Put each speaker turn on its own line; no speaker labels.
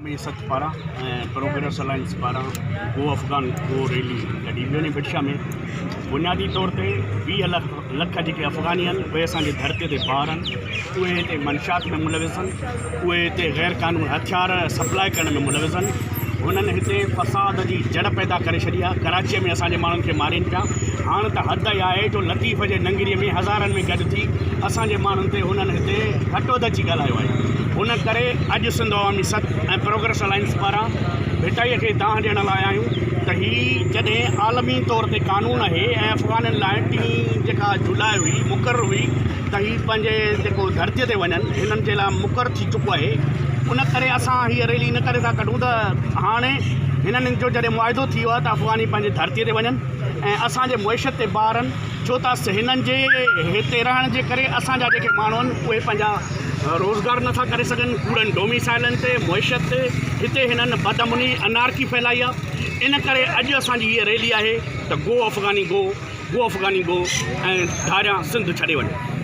عوامي سٿ پاران ۽ progress alliance پاران گو افغان گو ريلي ڪڍي پئي وڃي ڀٽ شاهه ۾ بنيادي طور تي 20 لک لک جيڪي افغاني آهن اهي اسان جي ڌرتي تي بار آهن، اهي هتي منشيات ۾ ملوث آهن، اهي هتي غير قانون هٿيار سپلاء ڪرڻ ۾ ملوث آهن. هنن هتي فساد جي جڙ پيدا ڪري ڇڏي آهي. ڪراچيء ۾ اسان جي ماڻهن کي مارين پيا. هاڻ ته حد اها آهي جو لطيف جي ننگري ۾ هزارن ۾ گڏ ٿي اسان جي ماڻهن تي هنن هتي گهٽ وڌ اچي ڳالهايو آهي. ان ڪري اڄ سنڌ عوامي سٿ ۽ پروگريس الائنس پاران ڀٽائيء کي دانهن ڏيڻ لاء آيا آهيون ته هي جڏهن عالمي طور تي قانون آهي ۽ افغانين لاء ٽين جيڪا جولاء هئي مقرر هئي ته هي پنهنجي جيڪو ڌرتيء تي وڃن هنن جي لاء مقرر ٿي چڪو آهي ان ڪري اسان هيء ريلي ان ڪري ٿا ڪڍون ته هاڻي هنن جو جڏهن معاهدو ٿي ويو آهي ته افغاني پنهنجي ڌرتيء تي وڃن ۽ اسان جي معيشت تي بار آهن ڇو ته هنن جي هتي رهڻ جي ڪري اسان جا جيڪي ماڻهو آهن اهي پنهنجا روزگار نٿا ڪري سگهن، ڪوڙن ڊوميسائلن تي، معيشت تي هتي هنن بدامني، انارڪي ڦهلائي آهي، ان ڪري اڄ اسان جي هيء ريلي آهي ته گو افغاني گو، گو افغاني گو ۽ ڌاريان سنڌ ڇڏي وڃو.